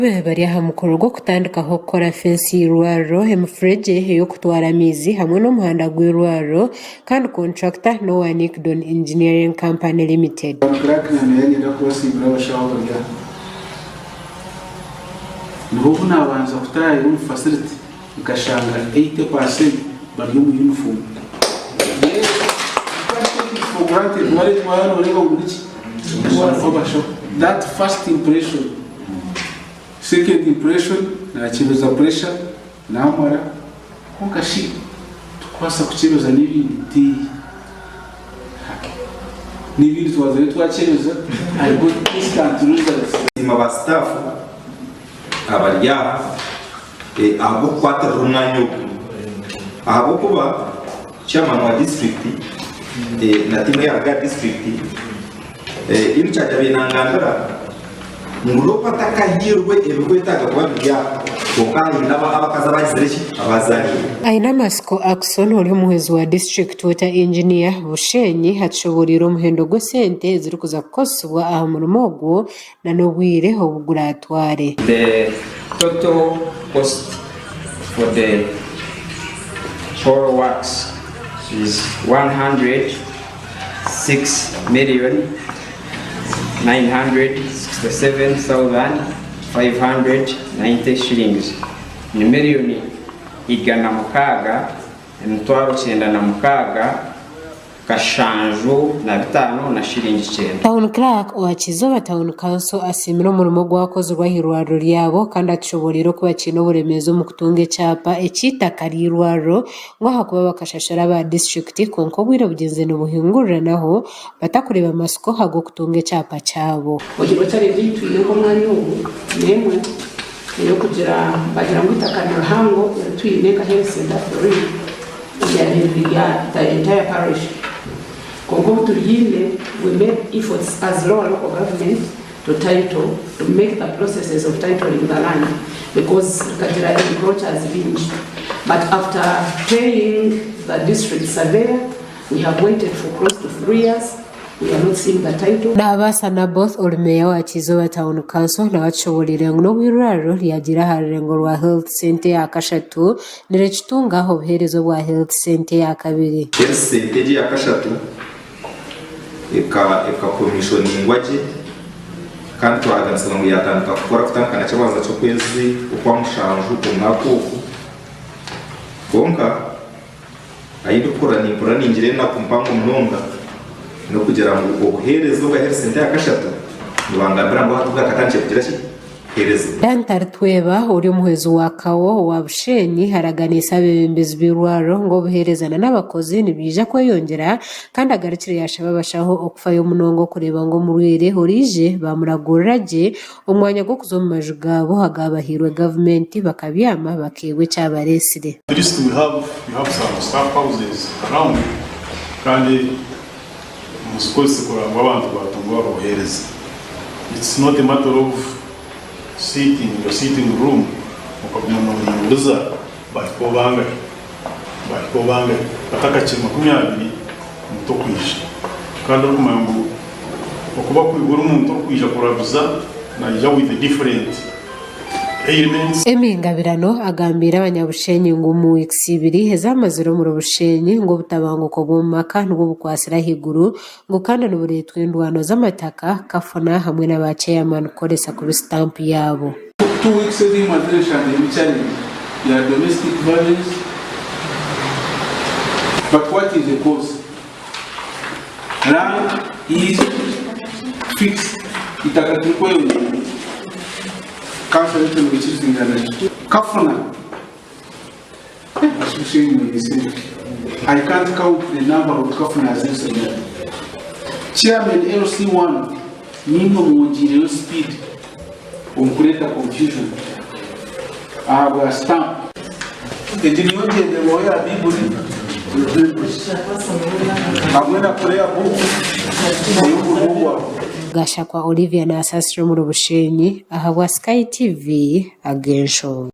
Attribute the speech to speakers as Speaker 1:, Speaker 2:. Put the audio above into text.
Speaker 1: Bari aha mukoro gw'okutandikaho kukora fensi y'eirwariro, emifuregye ey'okutwara amaizi hamwe n'omuhanda gw'eirwariro kandi kontrakita n'owa Nickdon Engineering Company Limited.
Speaker 2: Clark na Meya niinyenda kubasiimira abashaho abari aha. Niho obu naabanza kutaayaaya omu facility nkashanga 80% bari omu uniform. Then you can't take it for granted waaba nooreeba ngu niki? Ngu hariho abashaho. That first impression. Second impression nakyebeza pressure namara kwonka shi tukubaasa kukyebeza n'ebindi ti n'ebindi twazayo twakyebeza I got instant results.
Speaker 3: Nsiima ba sitaafu abari aha ahabw'okukwatirira omwanya ogu ahabw'okuba chairman wa disiturikiti na tiimu eyaruga aha disiturikiti in-charge abaire nangambira ngu n'obu atakahairwe ebirikwetaaga kuba biri aha kwonka haine abakazi abagizire ki abazaariire.
Speaker 1: Ainamatsiko Ackson ori omuhwezi wa District Water Engineer Bushenyi atushoboreire omuhendo gw'esente ezirikuza kukozesibwa aha murimo ogwo na n'obwire obu guraatware.
Speaker 4: The total cost for the whole works is 106,967,590 shillings. Ni miriyoni 696 75 na shiringi kyenda.
Speaker 1: Town Clerk owa Kizooba Town Council asiimire omurimo ogwakozirwe ah'eirwariro ryabo kandi atushoboreire oku bakiine oburemeezi omu kutunga ekyapa eky'eitaka ry'eirwariro ngu ahakuba bakashashura aba disiturikiti kwonka obwire bugyenzire nibuhinguriranaho batakureeba matsiko ag'okutunga ekyapa kyabo.
Speaker 5: Ogira oti challenge ei twine nk'omwanya ogu n'emwe ey'okugira bagira ngu eitaka ni rihango eri twine nka health center for real eryabaire riri rya the entire parish kwonka obu turyaine we made efforts as lower local government to title to make the processes of titling the land because rikagira encroachers bingi but after paying the district surveyor we have waited for close to 3 years we are not seeing the title.
Speaker 1: Naabaasa Naboth ori meeya wa Kyizooba Town Council nawe atushoboreire ngu n'obu eirwariro ryagiire aha rurengo rwa Health Centre eya kashatu nirikitunga obuheereza obwa Health Centre eya kabiri.
Speaker 3: Health Centre egi eya kashatu ekakomishoningwa gye kandi twaraganisibwa ngu yaatandika kukora kutandika na ky'abanza ky'okwezi okwa mushanju omwaka ogu. Kwonka ahu ndikukora nimpurira ningira enaku mpango munonga n'okugira ngu obuheereza obwa Health Centre eya kashatu nibangambira ngu hati bwakatandikire kugira ki?
Speaker 1: Dan Taritweba ori omuhwezi wa Kawo owa Bushenyi araganiise abeebembezi b'eirwariro ngu obuheereza n'abakozi nibiija kweyongyera kandi agarukire yaashaba abashaho okufayo munonga okureeba ngu omurwaire oraije baamuragurira gye omu mwanya gw'okuza omu maju gaabo agaabahairwe gavumenti bakabyama bakeebwa ekyabareetsire.
Speaker 6: At least we have we have some staff houses around kandi muzikozese kurora ngu abantu batunga obuhereza. It's not a matter of sitting in your sitting room okaguma nohinguriza bahika obangahi, bahika obangahi batakakiri 20 omuntu okwija kandi orikumanya ngu okuba ori omuntu orikwija kuraguza naija with different.
Speaker 1: Emmy Ngabirano agambiire abanyabushenyi ngu omu wiikisi ibiri ezamazire omuri Bushenyi ngu obutabanguko bw'omu maka nibwo bukwatsire ahaiguru ngu kandi nibureetwa endwano z'amataka, kafuna hamwe na ba ceyamaani kukoresa kubi sitampu yaabo.
Speaker 2: Two weeks ezi mazire nshangiremu challenge ya domestic violence but what is the cause? Land is fixed itaka tirikweyongyera kanso yaitu nibaikiriza nakyo kafuna I can't count the number of kafunas inside that. Chairman LC1 nimwe mwongiireyo speed omu kureeta confusion ahabwa stamp. Egi niyo ngyenderwaho ya Baiburi hamwe na prayer book ey'omurimo gwawe.
Speaker 1: Gashakwa Olivia nasaasira omuri Bushenyi ahabwa Sky TV ag'enshonga.